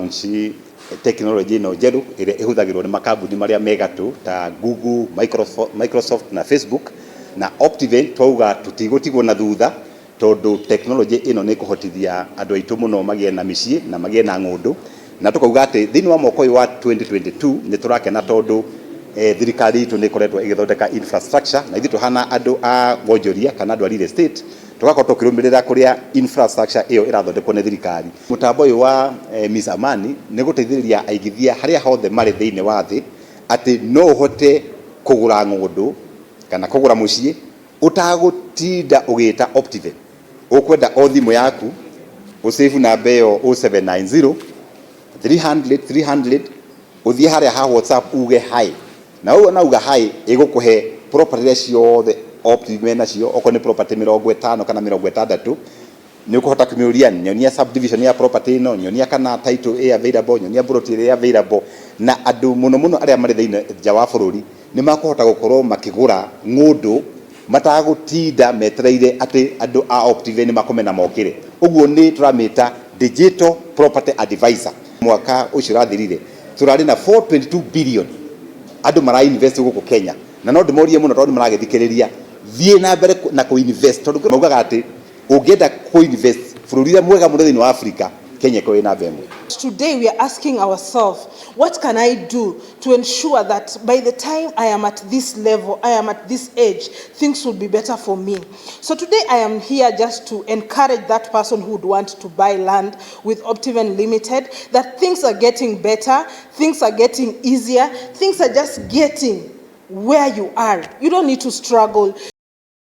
launch technology ĩno njerũ ĩrĩa ĩhũthagĩrwo nĩ makambuni marĩa me gatũ ta Google, Microsoft na Facebook. Na Optiven twauga tũtigũtigwo na thutha, tondũ technology ĩno nĩ ĩkũhotithia andũ aitũ mũno magĩe na mĩciĩ na magĩe na ng'ũndũ. Na tũkauga atĩ thĩinĩ wa mwaka ũyũ wa 2022 nĩ tũrakena, tondũ thirikari itũ nĩ ĩkoretwo ĩgĩthondeka infrastructure, na ithuĩ tũhana andũ a wonjoria kana andũ a real estate tũgakorwo tũkĩrũmĩrĩra kũrĩa infrastructure ĩyo ĩrathondekwo nĩ thirikari. Mũtambo ũyũ wa Miss Amani nĩ gũteithĩrĩria aigithia harĩa hothe marĩ thĩinĩ wa thĩ atĩ no ũhote kũgũra ng'ũndũ kana kũgũra mũciĩ ũtagũtinda ũgĩta Optiven. Ũkwenda o thimũ yaku ũsave namba ĩyo, 0790 300 300, ũthiĩ harĩa ha WhatsApp uge "hi", na ũguo nauga "hi" ĩgũkũhe property iria ciothe Optiven nacio. Okorwo nĩ property 50 kana 60, nĩ ũkũhota kũmĩũria, "Nyonia subdivision ya property ĩno, nyonia kana title ĩ available, nyonia plot ĩrĩa available." Na andũ mũno mũno arĩa marĩ thĩinĩ nja wa bũrũri nĩ makũhota gũkorwo makĩgũra ng'ũndũ matagũtinda metereire atĩ andũ a Optiven nĩ makome na mokĩre. Ũguo nĩ tũramĩta digital property advisor. Mwaka ũcio ũrathirire tũrarĩ na 422 billion andũ mara invest gũkũ Kenya, na no ndĩmorie mũno, tondũ nĩ maragĩthikĩrĩria, thiĩ na mbere na kũ invest, tondũ maugaga atĩ ũngĩenda kũ invest bũrũri ũrĩa mwega mũno thĩinĩ wa Africa, Kenya ĩkorwo ĩ namba ĩmwe. Today we are asking ourselves, what can I do to ensure that by the time I am at this level, I am at this age, things will be better for me? So today I am here just to encourage that person who would want to buy land with Optiven Limited, that things are getting better, things are getting easier, things are just getting where you are. You don't need to struggle.